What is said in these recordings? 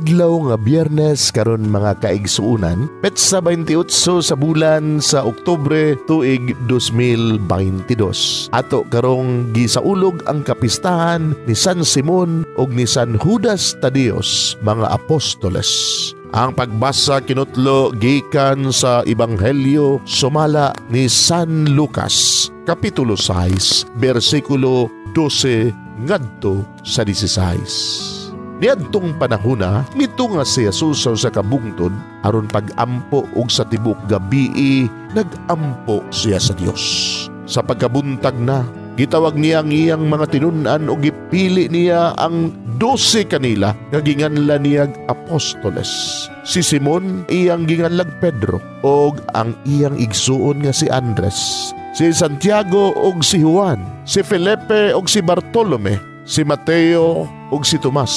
Adlaw nga Biyernes karon mga kaigsuonan, petsa 28 sa bulan sa Oktubre tuig 2022. Ato karong gisaulog ang kapistahan ni San Simon ug ni San Judas Tadeus, mga apostoles. Ang pagbasa kinutlo gikan sa Ebanghelyo sumala ni San Lucas, Kapitulo 6, bersikulo 12 ngadto sa 16. Niadtong panahona, mitunga si Jesus sa kabungtod aron pag-ampo og sa tibok gabii, nag-ampo siya sa Dios. Sa pagkabuntag na, gitawag niya ang iyang mga tinun-an ug gipili niya ang 12 kanila nga ginganlan niyag apostoles. Si Simon iyang ginganlag Pedro og ang iyang igsuon nga si Andres, si Santiago og si Juan, si Felipe og si Bartolome, si Mateo ug si Tomas,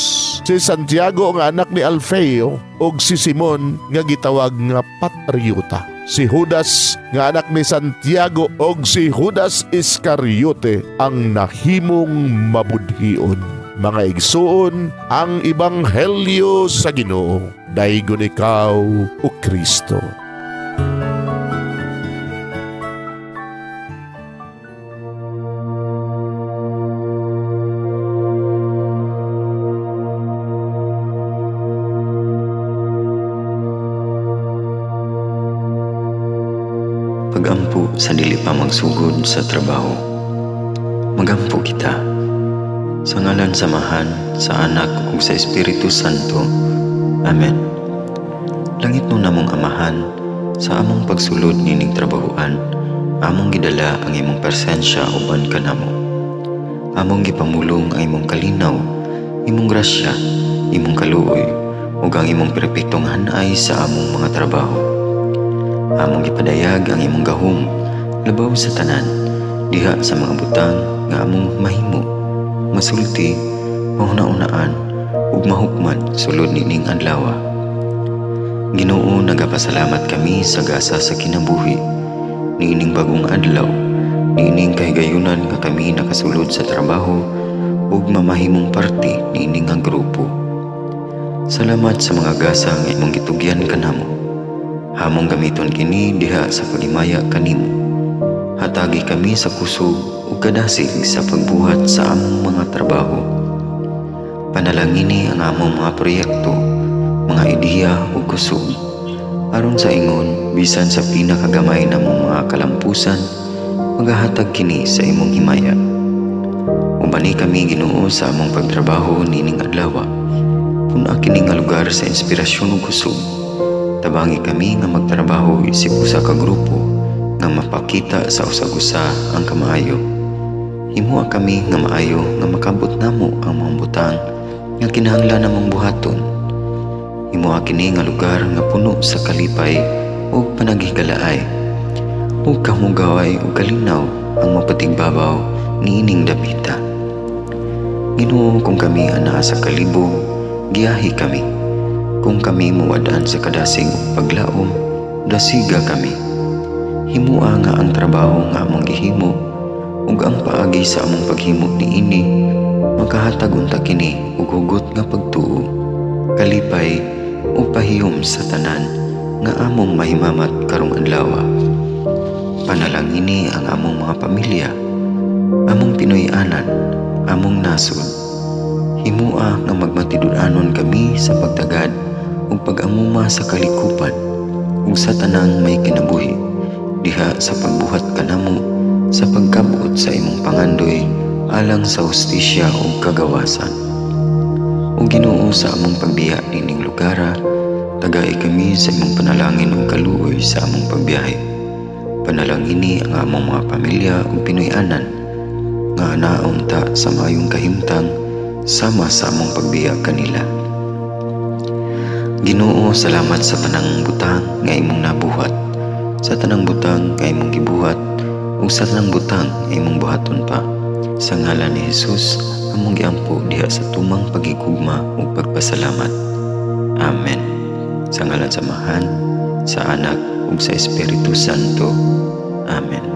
si Santiago nga anak ni Alfeo ug si Simon nga gitawag nga Patriota, si Judas nga anak ni Santiago ug si Judas Iscariote ang nahimong mabudhion. Mga igsuon, ang ebanghelyo sa Ginoo. Daygon ikaw, o Kristo. Pagampo sa dili pa magsugod sa trabaho. Magampo kita. Sa ngalan sa Amahan, sa Anak ug sa Espiritu Santo. Amen. Langit no namong Amahan, sa among pagsulod nining trabahoan, among gidala ang imong presensya uban kanamo. Among gipamulong ang imong kalinaw, imong grasya, imong kaluoy, ug ang imong perpektong hanay sa among mga trabaho. Among gipadayag ang imong gahom labaw sa tanan diha sa mga butang nga among mahimo, masulti, mahuna-unaan ug mahukman sulod nining adlaw. Ginoo, nagapasalamat kami sa gasa sa kinabuhi niining bagong adlaw, niining kahigayunan nga kami nakasulod sa trabaho ug mamahimong parte niining nga grupo. Salamat sa mga gasa nga imong gitugyan kanamo. Hamong gamiton kini diha sa paghimaya kanimo. Hatagi kami sa kusog ug kadasig sa pagbuhat sa among mga trabaho. Panalangini ang among mga proyekto, mga ideya ug kusog. Aron sa ingon, bisan sa pinakagamay namong mga kalampusan, magahatag kini sa imong himaya. Ubani kami, Ginoo, sa among pagtrabaho nining adlaw. Puna kini nga lugar sa inspirasyon ug kusog. Tabangi kami nga magtrabaho isip usa ka grupo nga mapakita sa usag-usa ang kamaayo. Himoa kami nga maayo nga makabot namo ang mga butang nga kinahanglan namong buhaton. Himoa kini nga lugar nga puno sa kalipay ug panaghigalaay, ug kamugaway ug kalinaw ang mapatigbabaw niining dapita. Ginoo, kung kami anaa sa kalibog, giyahi kami. Kung kami muwadaan sa kadasig ug paglaom, dasiga kami. Himua nga ang trabaho nga among gihimo ug ang paagi sa among paghimo niini makahatag unta kini og hugot nga pagtuo, kalipay ug pahiyom sa tanan nga among mahimamat karong adlaw. Panalangini ang among mga pamilya, among Pinoy-anan, among nasod. Himua nga magmatinud-anon kami sa pagtagad ug pag-amuma sa kalikupan ug sa tanang may kinabuhi diha sa pagbuhat kanamo sa pagkabot sa imong pangandoy alang sa hustisya ug kagawasan. Ug Ginoo, sa among pagbiya nining lugara, tagai kami sa imong panalangin ug kaluoy sa among pagbiyahe. Panalangini ang among mga pamilya ug Pinoy-anan nga anaon ta sa maayong kahimtang sama sa among pagbiya kanila. Ginoo, salamat sa tanang butang nga imong nabuhat, sa tanang butang nga imong gibuhat, ug sa tanang butang nga imong buhaton pa. Sa ngalan ni Jesus, among giampo diha sa tumang pagigugma ug pagpasalamat. Amen. Sa ngalan sa Amahan, sa Anak ug sa Espiritu Santo. Amen.